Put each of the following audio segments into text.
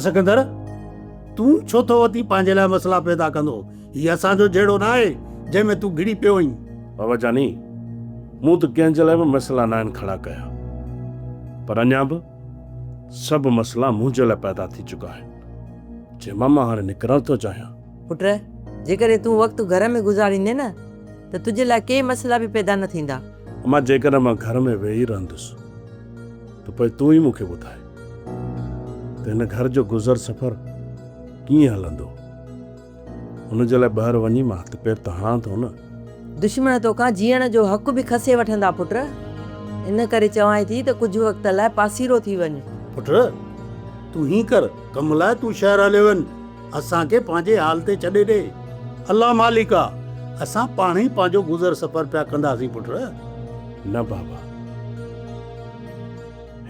سڪندر، تون ڇو ٿو وتين پنهنجي لاء مسئلا پيدا ڪندو؟ هي اسان جو جهيڙو ناهي، جنهن ۾ تون گهڙي پيو آهين. بابا جاني، مون ته ڪنهن جي لاء به مسئلا ناهن کڙا ڪيا، پر اڃا به سڀ مسئلا منهنجي لاء پيدا ٿي چڪا آهن، جنهن مان مان هاڻي نڪرڻ ٿو چاهيان. پٽ، جيڪڏهن تون وقت گهر ۾ گذاريندين نه ته تنهنجي لاء ڪي مسئلا به پيدا نه ٿيندا. امان، جيڪڏهن مان گهر ۾ ويهي رهندس ته پوء تون ئي مون کي ٻڌاء ته هن گهر جو گذر سفر ڪيئن هلندو؟ ان جي لاء ٻاهر وڃي مان هٿ پير ته هڻان ٿو نه. دشمن توکان جيئڻ جو حق به کسي وٺندا پٽ. ان ڪري چوانء ٿي ته ڪجهه وقت لاء پاسيرو ٿي وڃ. پٽ، تون هين ڪر، ڪم لاء تون شهر هليو وڃ. اسان کي پنهنجي حال تي ڇڏي ڏي. الله مالڪ آ، اسان پاڻهي پنهنجو گذر سفر پيا ڪنداسين پٽ. نه بابا،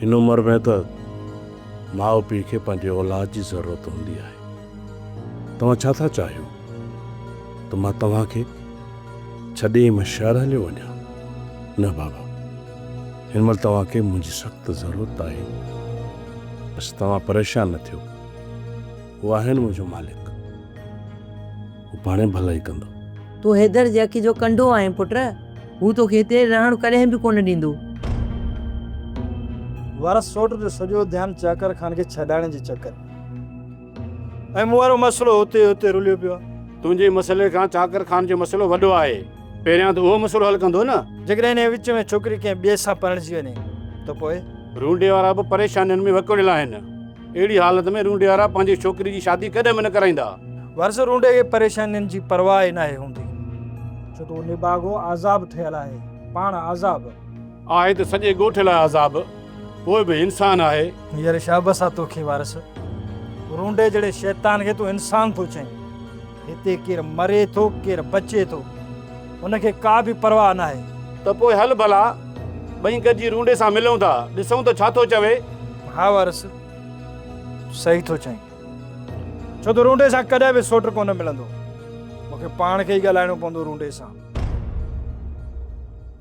هن عمر ۾ ته ماء پيء کي پنهنجي اولاد جي ضرورت هوندي آهي. توهان ڇا ٿا چاهيو ته مان توهان کي ڇڏي مان شهر هليو وڃان؟ نه بابا، هن مهل توهان کي منهنجي سخت ضرورت آهي. بس توهان پريشان نه ٿيو. هو آهي نه منهنجو مالڪ، هو پاڻهي ڀلائي ڪندو. تون حيدر جي اک جو ڪنڊو آهين پٽ، هو توکي هتي رهڻ ڪڏهن به ڪونه ڏيندو. وارث سوٽ جو سڄو ڌيان چاڪر خان کي ڇڏائڻ جي چڪر ۾ ۽ مون وارو مسئلو اتي اتي رليو پيو آهي. تنهنجي مسئلي کان چاڪر خان جو مسئلو وڏو آهي. پهريان ته اهو مسئلو حل ڪندو نه. جيڪڏهن انهيء وچ ۾ ڇوڪري ڪنهن ٻئي سان پرڻجي وڃي ته پوء؟ رونڊي وارا به پريشانين ۾ وڪوڙيل آهن. اهڙي حالت ۾ رونڊي وارا پنهنجي ڇوڪري جي شادي ڪڏهن به نه ڪرائيندا. وارث رونڊي کي پريشانين جي پرواهه ئي ناهي هوندي. ڇو ته اهو نڀاڳو عذاب ٺهيل آهي. پاڻ عذاب. آهي ته سڄي ڳوٺ لاء عذاب، پوء به انسان آهي. يار شابس آ توکي وارث. رونڊي جهڙي شيطان کي تون انسان ٿو چئين. هتي ڪير مري ٿو ڪير بچي ٿو هن کي ڪا به پرواهه ناهي. ته پوء هل ڀلا، ٻئي گڏجي رونڊي سان ملون ٿا، ڏسون ته ڇا ٿو چوي. ها وارث، صحيح ٿو چئين. ڇو ته رونڊي سان ڪڏهن به سوٽ ڪونه ملندو. مون کي پاڻ کي ئي ڳالهائڻو پوندو رونڊي سان.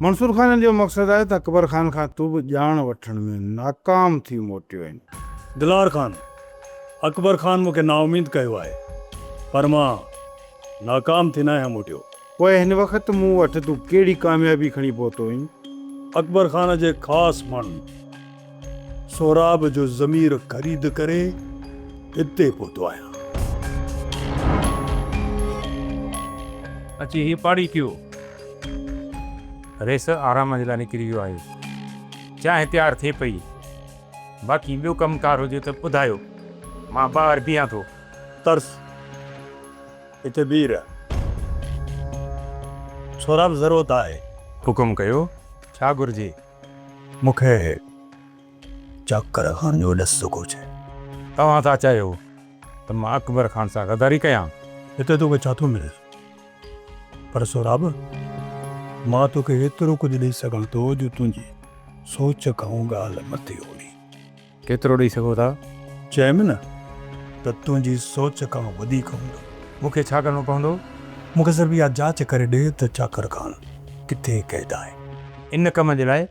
منصور خان جو مقصد آهي ته اڪبر خان کان تون به ڄاڻ وٺڻ ۾ ناڪام ٿي موٽيو آهين. دلار خان، اڪبر خان مون کي نااميد ڪيو آهي، پر مان ناڪام ٿي ناهيان موٽيو. پوء هن وقت مون وٽ تون ڪهڙي ڪاميابي کڻي پهتو آهين؟ اڪبر خان جي خاص ماڻهن سهراب جو ضمير خريد ڪري هتي پهتو آهيان. اچي هي پاڙي ڪيو. رئيس آرام جي لاء نڪري ويو آهي. چانهه تيار ٿئي پئي. باقي ٻيو ڪم ڪار هجي ته ٻڌايو. مان ٻاهر بيهان ٿو. ترس، هتي بيهي رهه. سهراب ضرورت آهي. حڪم ڪيو، ڇا گهرجي؟ مون کي چاڪر خان جو ڏس گهرجي. توهان ٿا چاهيو ته مان اڪبر خان سان غداري ڪيان؟ هتي توکي ڇا ٿو ملي؟ پر سهراب، مان توکي ايترو ڪجهه ڏئي سگهان ٿو جو تنهنجي سوچ کان ڳالهه مٿي هوندي. ڪيترو ڏئي سگهو ٿا؟ چيم نه ته تنهنجي سوچ کان وڌيڪ هوندو. مون کي ڇا ڪرڻو پوندو؟ مون کي صرف اها جاچ ڪري ڏي ته چاڪر خان ڪٿي قيد آهي. ان ڪم جي لاء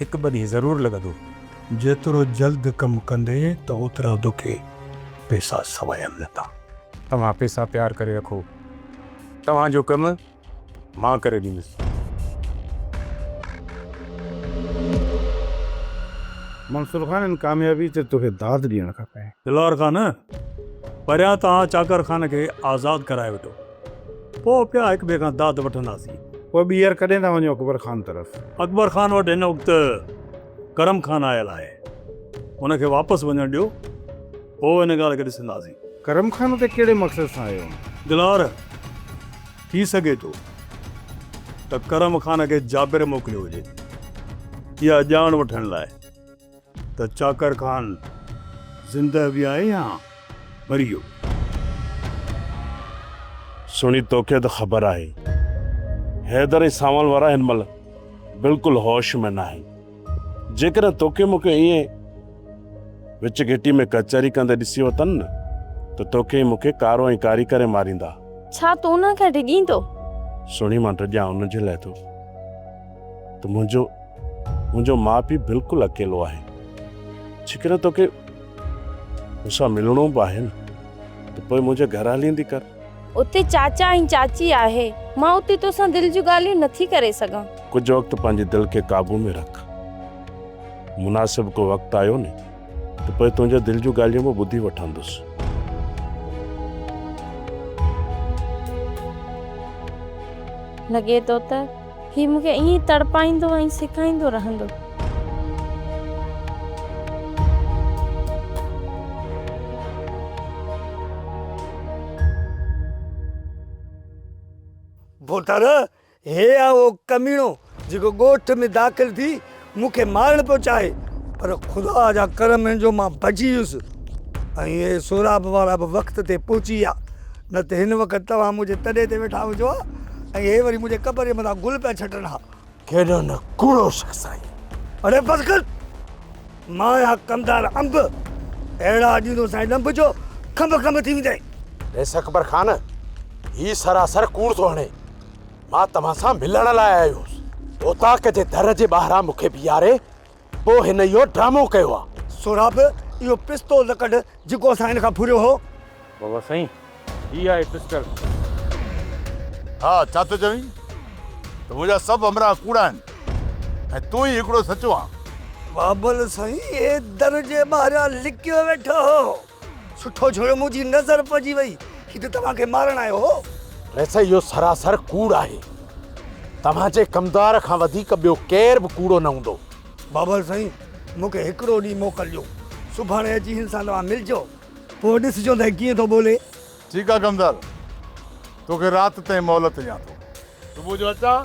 هڪ ٻه ڏينهن ضرور لڳندو. جيترو جلد ڪم ڪندين ته اوترا توکي پئسا سوايا ملندا. توهان پئسا تيار ڪري رکو. توهان جو ڪم مان ڪري ڏيندس. منصور خان ان ڪاميابي تي توکي داد ڏيڻ کپي. دلاور خان، پهريان توهان چاڪر خان کي آزاد ڪرائي وٺو، پوء پيا هڪ ٻئي کان داد وٺنداسين. پوء ٻيهر ڪڏهن ٿا وڃو اڪبر خان طرف؟ اڪبر خان وٽ هن وقت ڪرم خان آيل آهي، ان کي واپس وڃڻ ڏيو، پوء ان ڳالهه کي ڏسنداسين. ڪرم خان اتي ڪهڙي مقصد سان آيو؟ دلاور، ٿي سگهي ٿو ته ڪرم خان کي جابر موڪليو هجي اها ڄاڻ وٺڻ لاء ته چاڪر خان زنده به آهي يا مري ويو. سهڻي توکي ته خبر آهي حيدر ۽ سانول وارا هن مهل بلڪل هوش ۾ ناهن. جيڪڏهن توکي مون کي ائين وچ گهٽي ۾ ڪچهري ڪندي ڏسي وتن نه ته توکي ۽ مون کي ڪارو ۽ ڪاري ڪري ماريندا. ڇا تون انهن کان ڊڄين ٿو؟ سهڻي مان ڊڄان ان جي لاء ٿو ته منهنجو منهنجو ماء پيء بلڪل اڪيلو آهي. جيڪڏهن توکي مون سان ملڻو به آهي نه ته پوء منهنجي گهر هلي ايندي ڪر. اتي چاچا ۽ چاچي آهي. مان اتي توسان دل جون ڳالهيون نٿي ڪري سگهان. ڪجهه وقت پنهنجي دل کي قابو ۾ رک. مناسب ڪو وقت آيو ني ته پوء تنهنجي دل جون ڳالهيون به ٻڌي وٺندس. لڳي ٿو ته هي مون کي ائين ئي تڙپائيندو ۽ سڪائيندو رهندو. ڀوتار، هي آ اهو ڪميڻو جيڪو ڳوٺ ۾ داخل ٿي مون کي مارڻ پيو چاهي، پر خدا جا ڪرم آهن جو مان بچي ويس ۽ اهي سهراب وارا به وقت تي پهچي ويا، نه ته هن وقت توهان منهنجي تڏي تي ويٺا هجو ها ۽ هي وري منهنجي قبر جي مٿان گل پيا ڇٽن ها. ڪيڏو نه ڪوڙو شخص آهين. اڙي بس ڪر، مان آهيان ڪمدار انب، اهڙا ڏيندوسانء ڏنڀ جو کنڀ کنڀ ٿي ويندين. رئيس اڪبر خان، هي سراسر ڪوڙ ٿو هڻي. مان توهان سان ملڻ لاء آيو هوس. اوطاق جي در جي ٻاهران مون کي بيهاري پوء هن اهو ڊرامو ڪيو آ. سهراب، اهو پستول ته ڪڍ جيڪو اسان هن کان ڦريو هو. بابا سائين، هي آهي پسٽل. ها، ڇا ٿو چوين ته منهنجا سڀ همراهه ڪوڙا آهن ۽ تون ئي هڪڙو سچو آن. بابل سائين، هي در جي ٻاهريان لڪيو ويٺو هو. سٺو ڇوڙيو منهنجي نظر پئجي وئي، هي ته توهان کي مارڻ آيو هو. رئيس اهو سراسر ڪوڙ آهي. توهان جي ڪمدار کان وڌيڪ ٻيو ڪير به ڪوڙو نه هوندو. بابل سائين مون کي هڪڙو ڏينهن موڪل ڏيو، سڀاڻي اچي هن سان توهان ملجو، پوء ڏسجو ته هي ڪيئن ٿو ٻولي. ٺيڪ آ ڪمدار، توکي رات تائين مهلت ڏيان ٿو. صبح جو اچان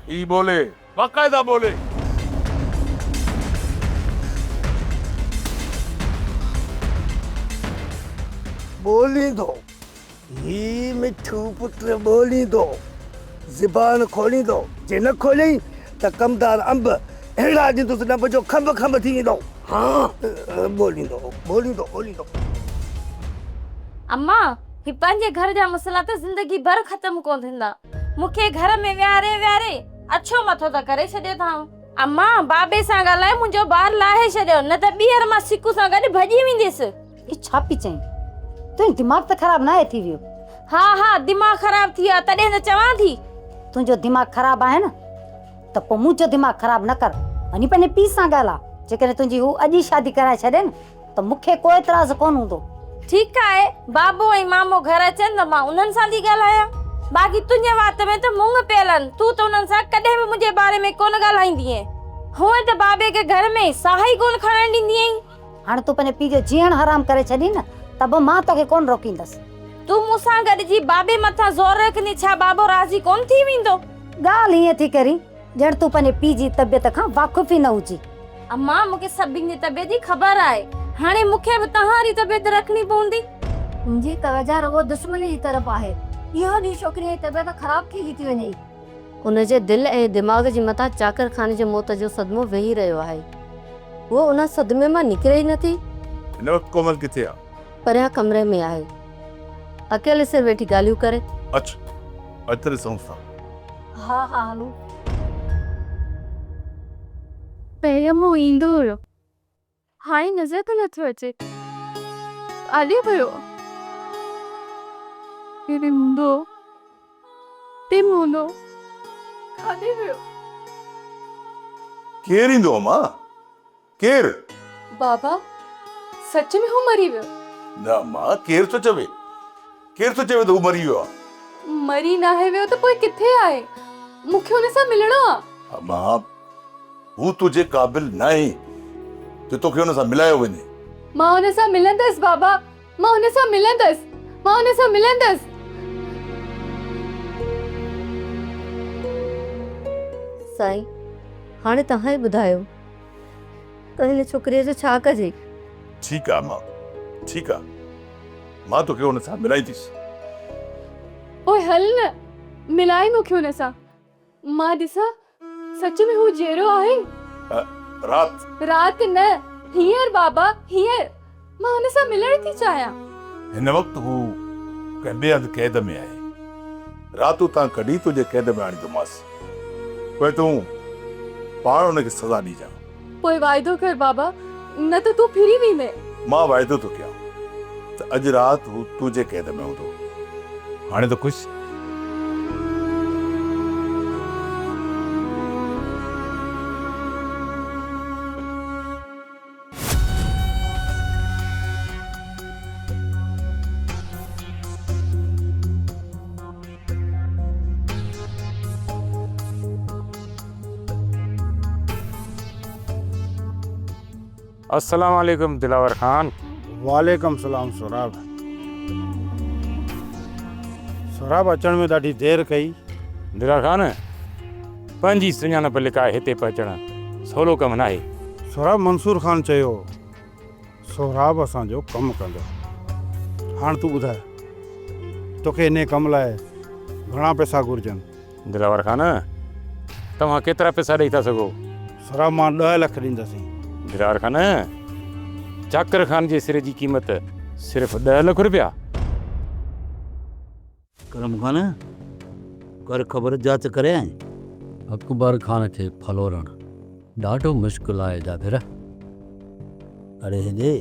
ته هي ٻولي. باقاعده ٻولي. ٻوليندو، هي مٺو پٽ ٻوليندو، زبان کوليندو، جي نه کوليائين ته ڪمدار انب اهڙا ڏيندس ڏنڀ جو کنڀ کنڀ ٿي ويندو. ها ٻوليندو، ٻوليندو، ٻوليندو. اما، هي پنهنجي گهر جا مسئلا ته زندگي ڀر ختم ڪونه ٿيندا. مون کي گهر ۾ ويهاري ويهاري اڇو مٿو ته ڪري ڇڏيو اٿائون. امان، بابي سان ڳالهائي منهنجو بار لاهي ڇڏيو، نه ته ٻيهر مان سڪو سان گڏ ڀڄي وينديس. هي ڇا پئي چئين؟ تنهنجو دماغ ته خراب ناهي ٿي ويو؟ ها ها، دماغ خراب ٿي ويو آهي، تڏهن ته چوان ٿي. تنهنجو دماغ خراب آهي نه ته پوء منهنجو دماغ خراب نه ڪر. وڃي پنهنجي پيء سان ڳالهاء. جيڪڏهن تنهنجي هو اڄ ئي شادي ڪرائي ڇڏي نه ته مون کي ڪو اعتراض ڪونه هوندو. ٺيڪ آهي، بابو ۽ مامو گهر اچن ته مان انهن سان ٿي ڳالهايان. باقي تنهنجي وات ۾ ته مڱ پيل آهن، تون ته انهن سان ڪڏهن به منهنجي باري ۾ ڪونه ڳالهائيندينء. هونئن ته بابي کي گهر ۾ ساهه ئي ڪونه کڻڻ ڏيندي آهين. هاڻي تون پنهنجي پيء جو جيئڻ حرام ڪري ڇڏين نه ته به مان توکي ڪونه روڪيندس. تون مون سان گڏجي بابي مٿان زور رکندين، ڇا بابو راضي ڪونه ٿي ويندو؟ ڳالهه ائين ٿي ڪرين ڄڻ تون پنهنجي پيء جي طبيعت کان واقف ئي نه هجين. امان مون کي سڀني جي طبيعت جي خبر آهي. هاڻي مون کي به توهان واري طبيعت رکڻي پوندي. منهنجي توجه رڳو دشمن جي طرف آهي. اهو ڏينهن ڇوڪريء جي طبيعت خراب ٿي ٿي وڃي. ان جي دل ۽ دماغ جي مٿان چاڪر خان جي موت جو صدمو ويهي رهيو آهي. هوء ان صدمي مان نڪري ئي نٿي. هن وقت ڪومل ڪٿي آ؟ پريان ڪمري ۾ آهي. اڪيلي سر ويٺي ڳالهيون ڪري. اچ، اچ ته ڏسونس ٿا. ها ها هلون. پهريان مون ايندو هيو، هاڻي نظر ته نٿو اچي. ڪاڏي ويو؟ پهرين هوندو هو، ٽم هوندو هو، ڪاڏي ويو؟ ڪير ايندو امان؟ ڪير؟ بابا، سچ ۾ هو مري ويو؟ نه امان، ڪير ٿو چوي؟ ڪير ٿو چوي ته هو مري ويو آ؟ مري ناهي ويو ته پوء ڪٿي آهي؟ مون کي هن سان ملڻو آ. امان، هو تنهنجي قابل ناهي جو توکي هن سان ملايو وڃي. مان هن سان ملندس بابا، مان هن سان ملندس، مان هن سان ملندس. سائين، هاڻي توهان ئي ٻڌايو ته هن ڇوڪريء جو ڇا ڪجي؟ ٺيڪ آ امان، ٺيڪ آ، مان توکي هن سان ملائينديس. پوء هل نه، ملائي مون کي هن سان. مان ڏسان سچ ۾ هو جيئرو آهي؟ رات. رات نه، هينئر بابا، هينئر. مان هن سان ملڻ ٿي چاهيان. هن وقت هو ڪنهن ٻئي هنڌ قيد ۾ آهي. رات اتان ڪڍي تنهنجي قيد ۾ آڻيندومانس. پوء تون پاڻ هن کي سزا ڏجان. پوء واعدو ڪر بابا، نه ته تون ڦري ويندين. مان واعدو ٿو ڪيان ته اڄ رات هو تنهنجي قيد ۾ هوندو. هاڻي ته خوش؟ السلام عليڪم دلاور خان. وعليڪم سلام سهراب. سهراب اچڻ ۾ ڏاڍي دير ڪئي. دلاور خان پنهنجي سڃاڻپ لڪائي هتي پهچڻ سولو ڪم ناهي. سهراب منصور خان چيو سهراب اسان جو ڪم ڪندو. هاڻ تون ٻڌاء توکي انهي ڪم لاء گهڻا پئسا گهرجن؟ دلاور خان، توهان ڪيترا پئسا ڏئي ٿا سگهو؟ سهراب مان ڏهه لک ڏيندسين. دلاور خان، چاڪر خان جي سر جي قيمت صرف ڏهه لک روپيا؟ ڪرم خان، ڪر خبر جاچ ڪري آئين؟ اڪبر خان کي ڦلورڻ ڏاڍو مشڪل آهي جابر. اڙي هيڏي،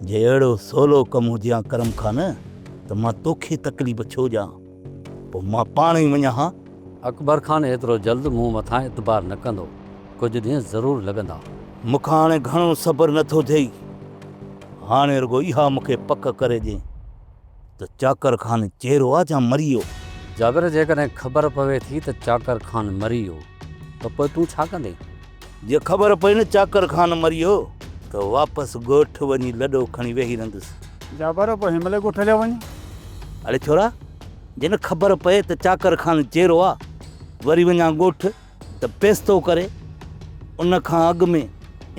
جي اهڙو سولو ڪم هجي ها ڪرم خان ته مان توکي تڪليف ڇو ڏيان؟ پوء مان پاڻ ئي وڃان ها. اڪبر خان ايترو جلد مون مٿان اعتبار نه ڪندو. ڪجهه ڏينهن ضرور لڳندا. مون کان هاڻي گهڻو صبر نه ٿو ٿئي. هاڻي رڳو اها مون کي پڪ ڪري ڏي ته چاڪر خان جيئرو آ يا مري ويو؟ جابر جيڪڏهن خبر پوي ٿي ته چاڪر خان مري ويو ته پوء تون ڇا ڪندين؟ جي خبر پئي نه چاڪر خان مري ويو ته واپس ڳوٺ وڃي لڏو کڻي ويهي رهندس. جابر پوء هن مهل ڳوٺ هليا وڃ. اڙي ڇورا جي نه خبر پئي ته چاڪر خان جيئرو آ وري وڃان ڳوٺ ته پيستو ڪري ان کان اڳ ۾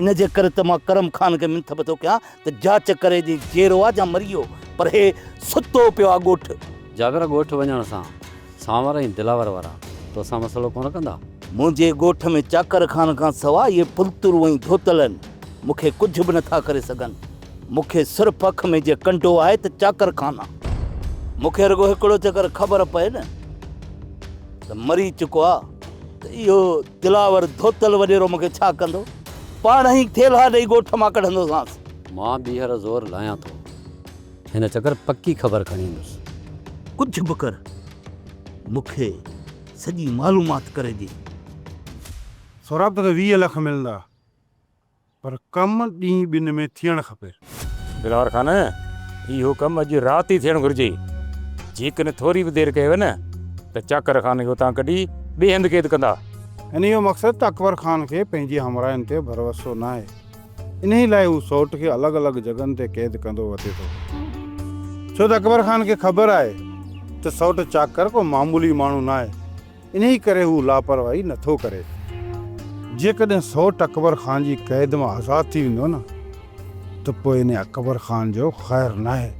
ان جي ڪري ته مان ڪرم خان کي منٿ به ٿو ڪيان ته جاچ ڪري جي جيئرو آ يا مري ويو پر هي ستو پيو آ ڳوٺ. جابر ڳوٺ وڃڻ سان سانور ۽ دلاور وارا توسان مسئلو ڪونه ڪندا؟ منهنجي ڳوٺ ۾ چاڪر خان کان سوا اهي پلترو ۽ ڌوتل آهن مون کي ڪجهه به نٿا ڪري سگهن. مون کي صرف اک ۾ جي ڪنڊو آهي ته چاڪر خان آ. مون کي رڳو هڪڙو چڪر خبر پئي نه ته مري چڪو آ ته اهو دلاور ڌوتل وڏيرو مون کي ڇا ڪندو؟ پاڻ ئي ٿيلها ڏئي ڳوٺ مان ڪڍندوسانس. مان ٻيهر زور لايان ٿو. هن چڪر پڪي خبر کڻي ايندس. ڪجهه به ڪر، مون کي سڄي معلومات ڪري ڏي. سهراب توکي 20 لک ملندا. پر ڪم ڏينهن ٻن ۾ ٿيڻ کپي. دلاور خان، اهو ڪم اڄ رات ئي ٿيڻ گهرجي. جيڪڏهن ٿوري به دير ڪيو نه ته چاڪر خان کي اتان ڪڍي ٻئي هنڌ قيد ڪندا. انهيء جو مقصد ته اڪبر خان کي پنهنجي همراهن تي ڀروسو ناهي. انهيء لاء هو سئوٽ کي الڳ الڳ جڳهن تي قيد ڪندو وتي ٿو. ڇو ته اڪبر خان کي خبر آهي ته سئوٽ چاڪر ڪو معمولي ماڻهو ناهي. انهيء ڪري هو لاپرواهي نه ٿو ڪري. جيڪڏهن سئوٽ اڪبر خان جي قيد مان آزاد ٿي ويندو نه ته پوء انهيء اڪبر خان جو خير ناهي.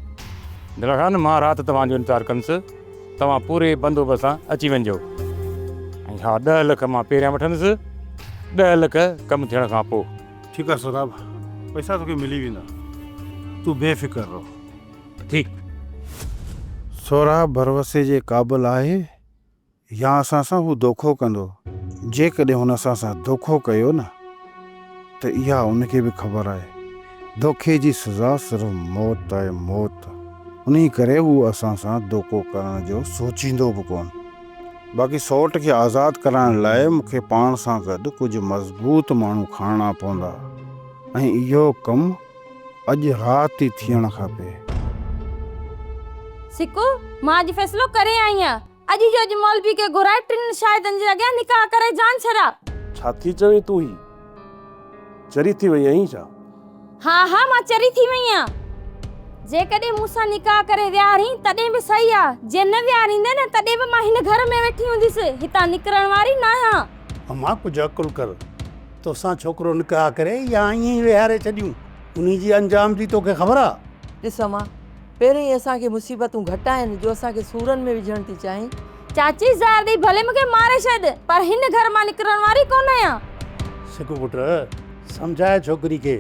دلا خان، مان رات توهان جو انتظار ڪندس. توهان پوري بندوبست سان اچي وڃجو. ۽ ها ڏهه لک مان پهريان وٺندس، ڏهه لک ڪم ٿيڻ کان پوء. ٺيڪ آهي سهراب، پئسا توکي ملي ويندا، تون بي فڪر رهه. ٺيڪ. سهراب ڀروسي جي قابل آهي يا اسان سان هو دوکو ڪندو. جيڪڏهن هن اسان سان دوکو ڪيو نه ته اها ان کي به خبر آهي. دوکي جي سزا صرف موت آهي موت. انهي ڪري هو اسان سان دوکو ڪرڻ جو سوچيندو به ڪونه. باقي سئوٽ کي آزاد ڪرائڻ لاء مون کي پاڻ سان گڏ ڪجهه مضبوط ماڻهو کڻڻا پوندا ۽ اهو ڪم اڄ رات ئي ٿيڻ کپي. سڪو، مان اڄ فيصلو ڪري آئي آهيان. اڄ جو اڄ مولوي کي گهرائي ٽن شاهدن جي اڳيان نڪاح ڪرائي جان ڇڏاء. ڇا ٿي چوين تون هي؟ چري ٿي وئي آهين ڇا؟ ها ها مان چري ٿي وئي آهيان. جيڪڏهن مون سان نڪاح ڪري ويهارين تڏهن به صحيح آ، جي نه ويهاريندين نه تڏهن به مان هن گهر ۾ ويٺي هونديس، هتان نڪرڻ واري ناهيان. امان ڪجهه عقل ڪر، توسان ڇوڪرو نڪاح ڪري يا ائين ئي ويهاري ڇڏيون، انهي جي انجام جي توکي خبر آ؟ ڏس امان، پهرين ئي اسان کي مصيبتون گهٽ آهن جو اسان کي سورن ۾ وجهڻ ٿي چاهين. چاچي زهر ڏئي ڀلي مون کي ماري ڇڏ پر هن گهر مان نڪرڻ واري ڪونه آهيان. سڪو پٽ، سمجهاء ڇوڪري کي.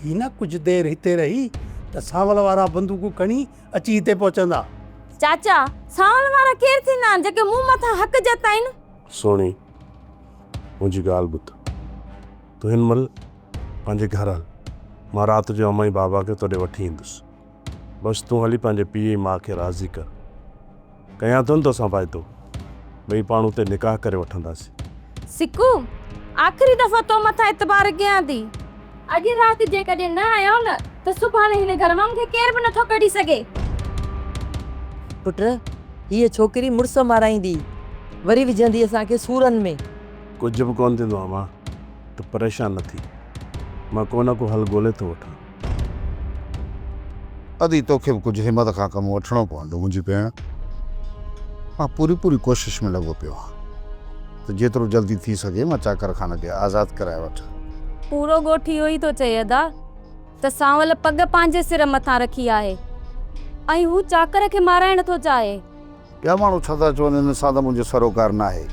هي نه ڪجهه دير هتي رهي ته سانول وارا بندوقون کڻي اچي هتي پهچندا. چاچا، سانول وارا ڪير ٿيندا آهن جيڪي مون مٿان حق جتائين؟ سهڻي، منهنجي ڳالهه ٻڌ. تون هن مهل پنهنجي گهر هل. مان رات جو امان ۽ بابا کي توڏي وٺي ايندس. بس تون هلي پنهنجي پيء ۽ ماء کي راضي ڪر. ڪيان ٿو نه توسان واعدو. ٻئي پاڻ اتي نڪاح ڪري وٺنداسين. سڪو، آخري دفعو تو مٿان اعتبار ڪيان ٿي. اڄ رات جيڪڏهن نه آيو نه ته سڀاڻي هن گهر مان مون کي ڪير به نٿو ڪڍي سگهي. پٽ، هيء ڇوڪري مڙس مارائيندي، وري وجهندي اسان کي سورن ۾. ڪجهه به ڪونه ٿيندو امان، تون پريشان نه ٿي. مان ڪو نه ڪو حل ڳولي ٿو وٺان. ادي توکي به ڪجهه همت کان ڪم وٺڻو پوندو منهنجي ڀيڻ. مان پوري پوري ڪوشش ۾ لڳو پيو آهيان ته جيترو جلدي ٿي سگهي مان چاڪر خان کي آزاد ڪرائي وٺان. پورو ڳوٺ اهو ئي ٿو چئي ادا ته سانول پڳ پنهنجي سر مٿان رکي آهي ۽ هو چاڪر کي مارائڻ ٿو چاهي. ٻيا ماڻهو ڇا ٿا چون ان سان ته منهنجو سروڪار ناهي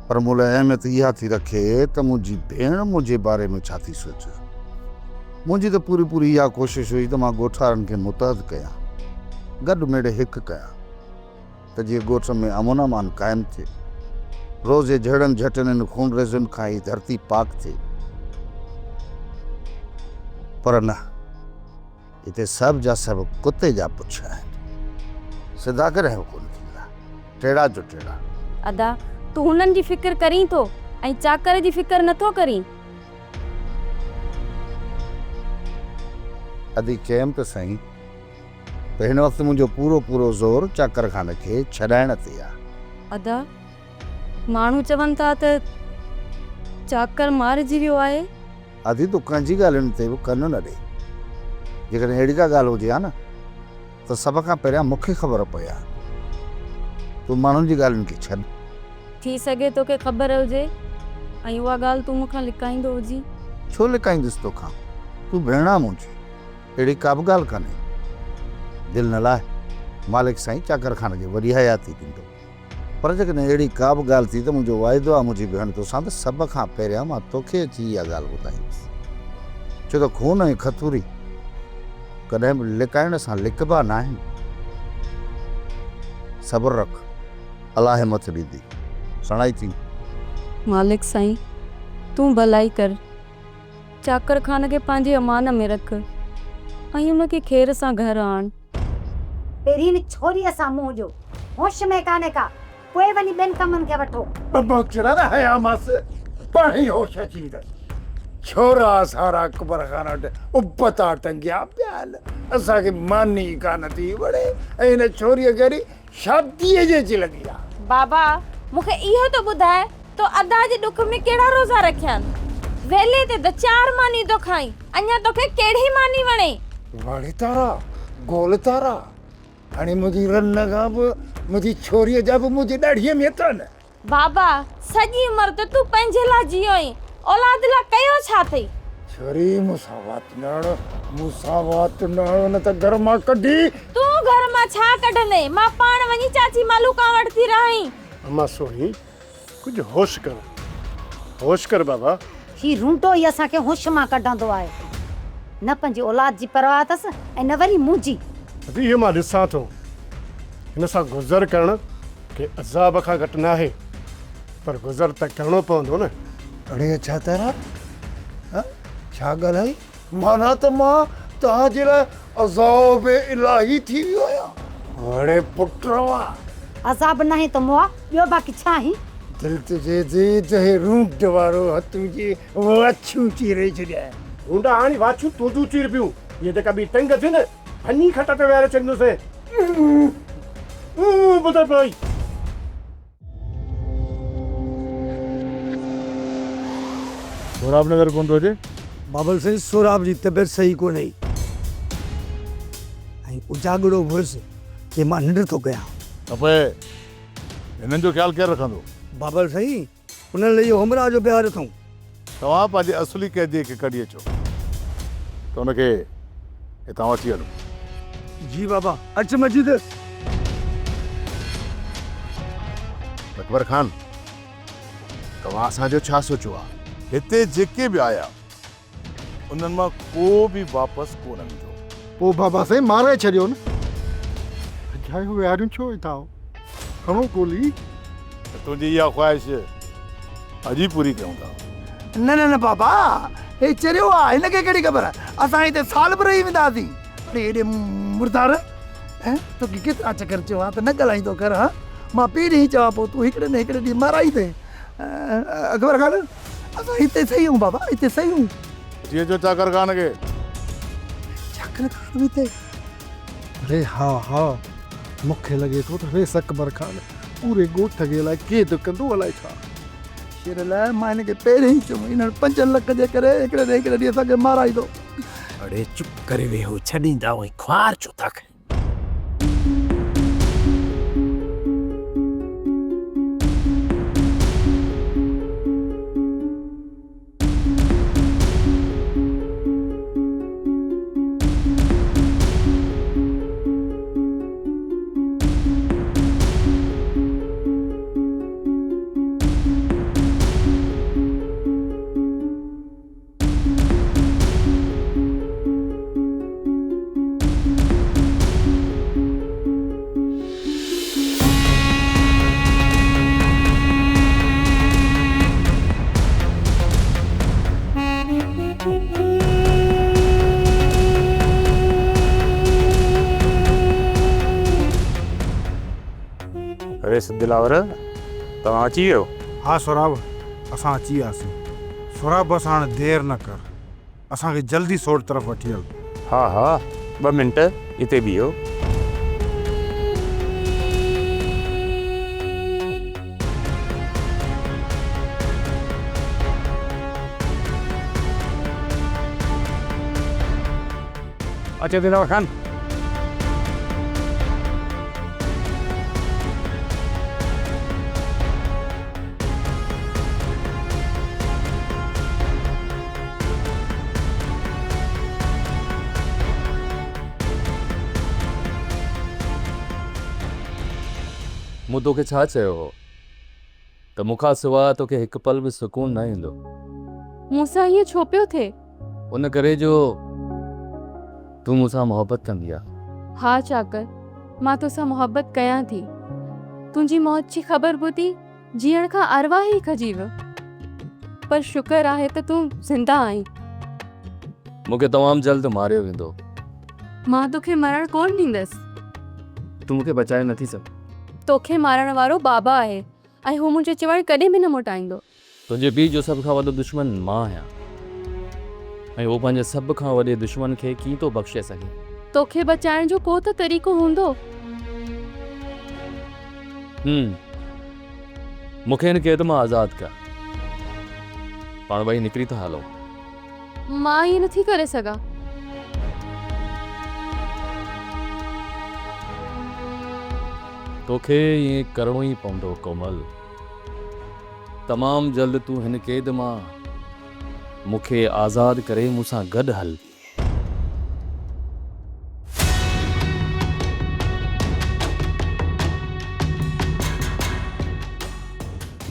پر مون لاء اهميت اها ٿي رکي ته منهنجي ڀيڻ منهنجي باري ۾ ڇا ٿي سوچي. منهنجي ته پوري پوري اها ڪوشش هئي ته مان ڳوٺارن کي متحد ڪيان، گڏ ميڙي هڪ ڪيان ته جيئن ڳوٺ ۾ امن امان قائم ٿئي. روز جي جهيڙن جهٽن ۽ خونريزين کان هي ڌرتي پاڪ ٿئي. پر نه. هتي سڀ جا سڀ ڪتي جا پڇ آهن. سڌا ڪڏهن به ڪونه ٿيندا. ٽيڙا جو ٽيڙا. ادا، تون هنن جي فڪر ڪرين ٿو ۽ چاڪر جي فڪر نه ٿو ڪرين. ادي چيم ته سائين ته هن وقت منهنجو پورو پورو زور چاڪر خان کي ڇڏائڻ تي آ. ادا، ماڻهو چون ٿا ته چاڪر مارجي ويو آهي. ادي تون ڪنهن جي ڳالهين تي به ڪن نه ڏي. جيڪڏهن اهڙي ڪا ڳالهه هجي ها نه ته سڀ کان پهريان مون کي خبر پئي ها. تون ماڻهن جي ڳالهين کي ڇڏ. ٿي سگهي توکي خبر هجي ۽ اها ڳالهه تون مون کان لڪائيندو هجين. ڇو لڪائيندس توکان؟ تون ڀيڻ آن منهنجي. اهڙي ڪا به ڳالهه ڪانهي. دل نه لاهه. مالڪ سائين چاڪر خان کي وڏي حياتي ڏيندو. پر جيڪڏهن اهڙي ڪا به ڳالهه ٿي ته منهنجو واعدو آهي منهنجي ڀيڻ توسان ته سڀ کان پهريان مان توکي اچي اها ڳالهه ٻڌائيندس. ڇو ته خون ۽ کٿوري ڪڏهن به لڪائڻ سان لڪبا ناهن. صبر رک، الله همٿ ڏيندي. سڻائي ٿي. مالڪ سائين، تون ڀلائي ڪر. چاڪر خان کي پنهنجي امان ۾ رک ۽ ان کي خير سان گهر آڻ. پهرين هن ڇوريء سان منهن ڏيو. هوش ۾ ڪانهي ڪا، پوء وڃي ٻين ڪمن کي وٺو. ٻه ٻوڪڙا نه هنيامانس، پاڻهي هوش اچي ويندس. ڇورا سارا اڪبر خان وٽ ابتا ٽنگيا پيا آهن. اسان کي ماني ڪانه ٿي وڻي ۽ هن ڇوريء کي وري شاديء جي اچي لڳي آ. بابا، مون کي اهو ته ٻڌاء تو ادا جي ڏک ۾ ڪهڙا روزا رکيا آهن؟ ويلي تي ته چار مانيون ٿو کائين، اڃا توکي ڪهڙي ماني وڻي؟ واڙي تارا، گول تارا، هاڻي منهنجي رن کان به منهنجي ڇوريء جا به منهنجي ڏاڙهيء ۾ هٿ آهن. بابا، سڄي عمر ته تون پنهنجي لاء جيئو آهين، اولاد لاء ڪيو ڇا اٿئي؟ ڇوري، مون سان وات نه هڻ، مون سان وات نه هڻ، نه ته گهر مان ڪڍي. تون گهر مان ڇا ڪڍندين؟ مان پاڻ وڃي چاچي مالوڪان وٽ ٿي رهائين. امان سهڻي، ڪجهه هوش ڪر، هوش ڪر بابا. هي رونٽو ئي اسان کي هوش مان ڪڍندو آهي. نه پنهنجي اولاد جي پرواهه اٿس ۽ نه وري منهنجي. ادي اهو مان ڏسان ٿو. هن سان گذر ڪرڻ ڪنهن عذاب کان گهٽ ناهي، پر گذر ته ڪرڻو پوندو نه. اڙي اڇا تارا، ها ڇا ڳالهائي؟ معنيٰ ته مان توهان جي لاء عذاب الاهي ٿي ويو آهيان. اڙي پٽ مان. عذاب ناهين ته مئا، ٻيو باقي ڇا آهين؟ دل ته چئي ٿي ته هي رونڊ وارو هٿ هجي واڇون چيري ڇڏيان. رونڊا هاڻي واڇون تنهنجون چيربيون. هيء جيڪا ٻي ٽنگ اٿئي نه، ڀڃي کٽ تي ويهاري ڇڏيندوسين. ٻڌي پئي. سهراب نظر ڪونه ٿو اچي. بابل سائين سهراب جي طبيعت صحيح ڪونهي ۽ اجاڳڙو به هيس چي مان ننڊ ٿو ڪيان. ته پوء هنن جو خيال ڪير رکندو؟ بابل سائين انهن لئي اهو همراهه جو بيهاريو اٿئون. توهان پنهنجي اصلي قيديء کي ڪڍي اچو ته ان کي هتان وٺي هلون. جي بابا، اچ مجيد. اڪبر خان، توهان اسان جو ڇا سوچيو آ؟ هتي جيڪي به آيا، انهن مان ڪو به واپس ڪو نه ويندو. پوء بابا سائين مارائي ڇڏيو نه. اجايو ويهاريون ڇو ويٺا آهيو؟ کڻو گولي. ته تنهنجي اها خواهش اڄ ئي پوري ڪيون ٿا. نه نه نه بابا، هي چريو آ، هن کي ڪهڙي خبر، اسان هتي سال به رهي وينداسين. اڙي هيڏي مردار، توکي ڪيترا چڪر چيو آ ته نه ڳالهائيندو ڪر ها، مان پهرين ئي چوان پيو تون هڪڙي نه هڪڙي ڏينهن مارائيندين. اڪبر خان، اسان هتي صحيح آهيون بابا، هتي صحيح آهيون. وٺي اچو چاڪر خان کي. چاڪر خان به هتي؟ اڙي ها ها، مون کي لڳي ٿو ته ريس اڪبر خان پوري ڳوٺ کي الائي قيد ڪندو الائي ڇا. شير لاء مان هن کي پهرين ئي چيو هو، انهن پنجن لکن جي ڪري هڪڙي نه هڪڙي ڏينهن اسان کي مارائيندو. اڙي چپ ڪري ويهو، ڇڏيندا ۽ خوار ڇو ٿا ڪيو. ريس دلاور توهان اچي ويو؟ ها سهراب اسان اچي وياسين. سهراب بس هاڻ دير نه ڪر اسان کي جلدي سوٽ طرف وٺي هل. ها ها ٻه منٽ اتي بيهو. اچو دلاور خان. مون توکي ڇا چيو هو ته مون کان سواء توکي هڪ پل به سڪون نه ايندو. مون سان ائين ڇو پيو ٿئي؟ ان ڪري جو تون مون سان محبت ڪندي آ. ها چاڪر، مان توسان محبت ڪيان ٿي. تنهنجي موت جي خبر ٻڌي جيئڻ کان ارواح ئي کڄي ويو. پر شڪر آهي ته تون زنده آهين. مون کي تمام جلد ماريو ويندو. مان توکي مرڻ ڪونه ڏيندس. تون مون کي بچائي نٿي سگهين. توکي مارڻ وارو بابا آهي ۽ هو منهنجو چوڻ ڪڏهن به نه موٽائيندو. تنهنجي پيء جو سڀ کان وڏو دشمن مان آهيان ۽ هو پنهنجي سڀ کان وڏي دشمن کي ڪيئن ٿو بخشي سگهي؟ توکي بچائڻ جو ڪو ته طريقو هوندو. هم. مون کي هن قيد مان آزاد ڪر. پاڻ ٻئي نڪري ٿا هلون. مان ائين نٿي ڪري سگهان. توکي ائين ڪرڻو ئي پوندو ڪومل. تمام جلد تون هن قيد مان مون کي آزاد ڪري مون سان گڏ هل.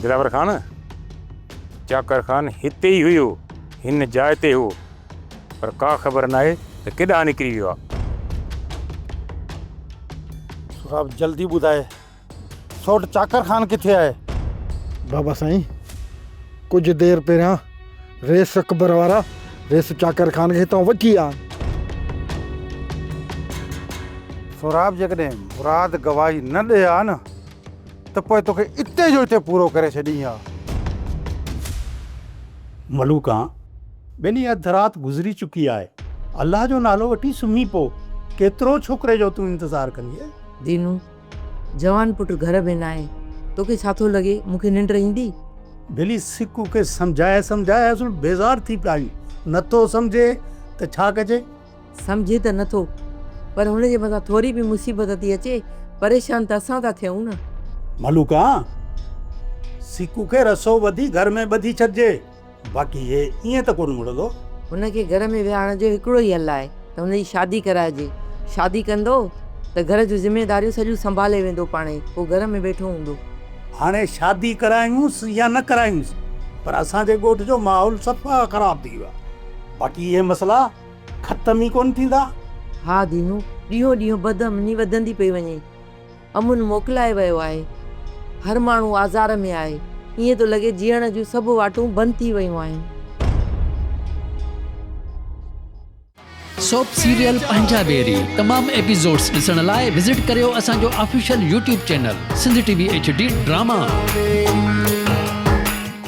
دلاور خان، چاڪر خان هتي ئي هيو، هن جاء تي هو، پر ڪا خبر ناهي ته ڪيڏانهن نڪري ويو آهي. سهراب جلدي ٻڌاء سوٽ چاڪر خان ڪٿي آهي؟ بابا سائين ڪجهه دير پهريان ريس اڪبر وارا ريس چاڪر خان کي هتان وٺي آيا آهن. سهراب جيڪڏهن مراد گواهي نه ڏئي ها نه ته پوء توکي اتي جو اتي پورو ڪري ڇڏين ها. ملوڪان، ٻنهي اڌ رات گذري چڪي آهي. الله جو نالو وٺي سمهي پو. ڪيترو ڇوڪري جو تون انتظار ڪندينء؟ دينو، جوان پٽ گهر ۾ ناهي، توکي ڇا ٿو لڳي، مون کي ننڊ ايندي؟ ڀلي سڪو کي سمجهائي سمجهائي اصل بيزار ٿي پيا آهيون، نٿو سمجهي ته ڇا ڪجي؟ سمجهي ته نٿو، پر هن جي مٿان ٿوري به مصيبت ٿي اچي، پريشان ته اسان ٿا ٿيون نه. ملوڪا، سڪو کي رسو ٻڌي گهر ۾ ٻڌي ڇڏجي، باقي هي ائين ته ڪونه مڙندو. هن کي گهر ۾ ويهارڻ جو هڪڙو ئي حل آهي ته هن جي شادي ڪرائجي. شادي ڪندو ته گهر جون ذميداريون سڄيون سنڀالي ويندو پاڻهي، پوء گهر ۾ ويٺو هوندو. هاڻي شادي ڪرايونس يا نه ڪرايونس پر اسان جي ڳوٺ جو ماحول صفا خراب ٿي ويو آهي. باقي اهي مسئلا ختم ئي ڪونه ٿيندا. ها دينو، ڏينهون ڏينهن بدامني وڌندي پئي وڃي. امن موڪلائي ويو آهي. هر ماڻهو آزار ۾ آهي. ائين ٿو لڳي جيئڻ جون سڀ واٽون بند ٿي ويون آهن. سوپ سيريل پنهنجا ويري تمام ايپيسوڊز ڏسڻ لاء وزٽ ڪريو اسان جو official YouTube channel Sindh T V H D drama.